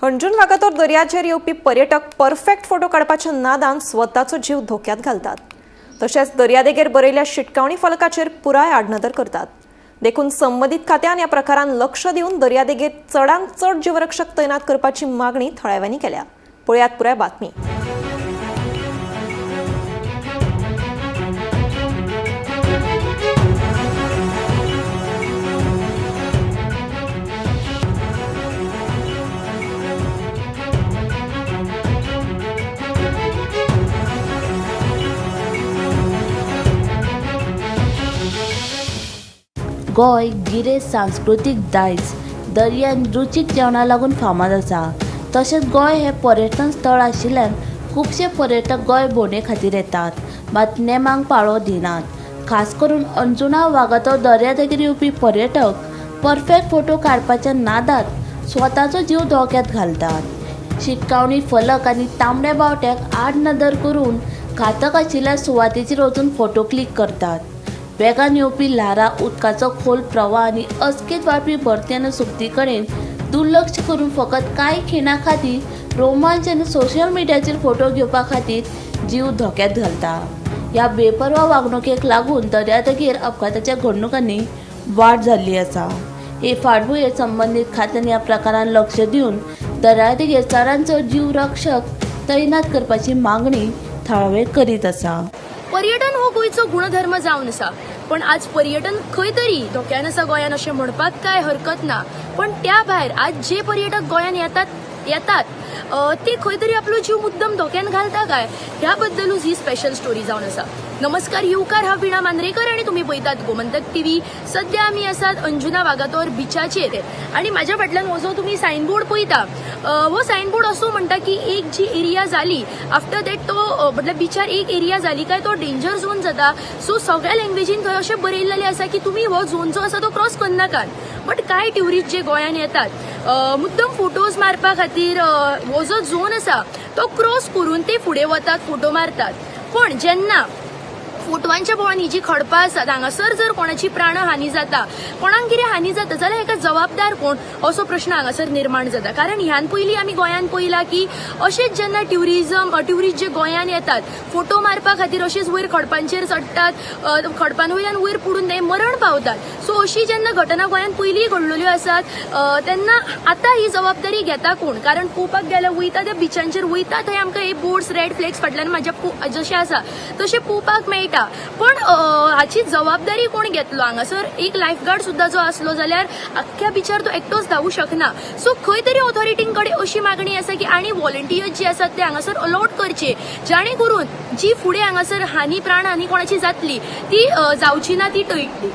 हणजूण वागातोर दर्याचेर येवपी पर्यटक परफेक्ट फोटो काडपाच्या नादान स्वताचो जीव धोक्यात घालतात. तशेंच दर्यादेगेर बरयल्ल्या शिटकावणी फलकाचेर पुराय आडनदर करतात. देखून संबंदीत खात्यान ह्या प्रकारान लक्ष दिवन दर्यादेगेर चडांत चड जीवरक्षक तैनात करपाची मागणी थळाव्यांनी केल्या. पळयात पुराय बातमी. गोंय गिरेस्त सांस्कृतीक दायज, दर्या आनी रुचीक जेवणाक लागून फामाद आसा. तशेंच गोंय हें पर्यटन स्थळ आशिल्ल्यान खुबशे पर्यटक गोंय भोंवडे खातीर येतात, मात नेमांक पाळो दिनात. खास करून अंजुणा वागातोर दर्यादेगेर येवपी पर्यटक परफेक्ट फोटो काडपाच्या नादात स्वताचो जीव धोक्यांत घालतात. शिटकावणी फलक आनी तांबड्या बावट्याक आडनदर करून घातक आशिल्ल्या सुवातेचेर वचून फोटो क्लिक करतात. वेगान येवपी ल्हारां, उदकाचो खोल प्रवाह आनी अचकीत वाडपी भरती आनी सुकती कडेन दुर्लक्ष करून फकत कांय खिणां खातीर रोमांच आनी सोशल मिडियाचेर फोटो घेवपा खातीर जीव धोक्यांत घालता. ह्या बेपर्वा वागणुकेक लागून दर्यादेगेर अपघाताच्या घडणुकांनी वाड जाल्ली आसा. हे फाटभुंयेर संबंदीत खात्यान ह्या प्रकारान लक्ष दिवन दर्यादेगेर चडांत चड जीव रक्षक तैनात करपाची मागणी थळावे करीत आसा. पर्यटन हो गोंयचो गुणधर्म जावन आसा, पण आज पर्यटन खंय तरी धोक्यान आसा गोंयान अशें म्हणपाक काय हरकत ना. पण त्या भायर आज जे पर्यटक गोंयान येतात ते खंय तरी आपलो जीव मुद्दम धोक्यान घालता काय ह्या बद्दलूच ही स्पेशल स्टोरी जावन आसा. नमस्कार, येवकार, हांव वीणा मांद्रेकर आनी तुमी पळयतात गोमंतक टीव्ही. सद्या आमी आसात अंजुना वागातोर बिचाचेर आनी म्हाज्या फाटल्यान हो जो तुमी सायनबोर्ड पळयता, हो सायनबोर्ड असो म्हणटा की एक जी एरिया जाली आफ्टर that तो म्हटल्यार बिचार एक एरिया जाली काय तो डेंजर झोन जाता. सो सगळ्या लँग्वेजीन थंय अशें बरयल्लें आसा की तुमी हो झोन जो आसा तो क्रॉस करनाकात. बट कांय ट्युरिस्ट जे गोंयान येतात मुद्दम फोटोज मारपा खातीर हो जो झोन आसा तो क्रॉस करून ते फुडें वतात, फोटो मारतात. पण जेन्ना फोटवांच्या भोंवन ही जी खडपां आसात हांगासर जर कोणाची प्राणहानी जाता, कोणाक कितें हानी जाता जाल्यार हेका जबाबदार कोण असो प्रश्न हांगासर निर्माण जाता. कारण ह्यान पयलीं आमी गोंयान पळयलां की अशेंच जेन्ना ट्युरिस्ट जे गोंयान येतात फोटो मारपा खातीर अशेंच वयर खडपांचेर चडटात, खडपां वयल्यान वयर पडून ते मरण पावतात. सो अशी जेन्ना घटना गोंयान पयलीं घडलेल्यो आसात तेन्ना आतां ही जबाबदारी घेता कोण? कारण पळोवपाक गेल्यार वयता त्या बिचांचेर वयता थंय आमकां हे बोर्ड्स रेड फ्लॅग्स फाटल्यान म्हाज्या जशें आसा तशें पळोवपाक मेळटा. पण हाची जबाबदारी कोण घेतलो? हांगासर एक लायफगार्ड सुद्दां जो आसलो जाल्यार आख्ख्या बिचार तो एकटोच धांवू शकना. सो खंय तरी ऑथॉरिटीं कडेन अशी मागणी आसा की आनी व्हॉलंटियर्स जे आसात ते हांगासर अलॉट करचे, जाणे करून जी फुडें हांगासर हानी प्राणहानी कोणाची जातली ती जावची ना, ती टळटली.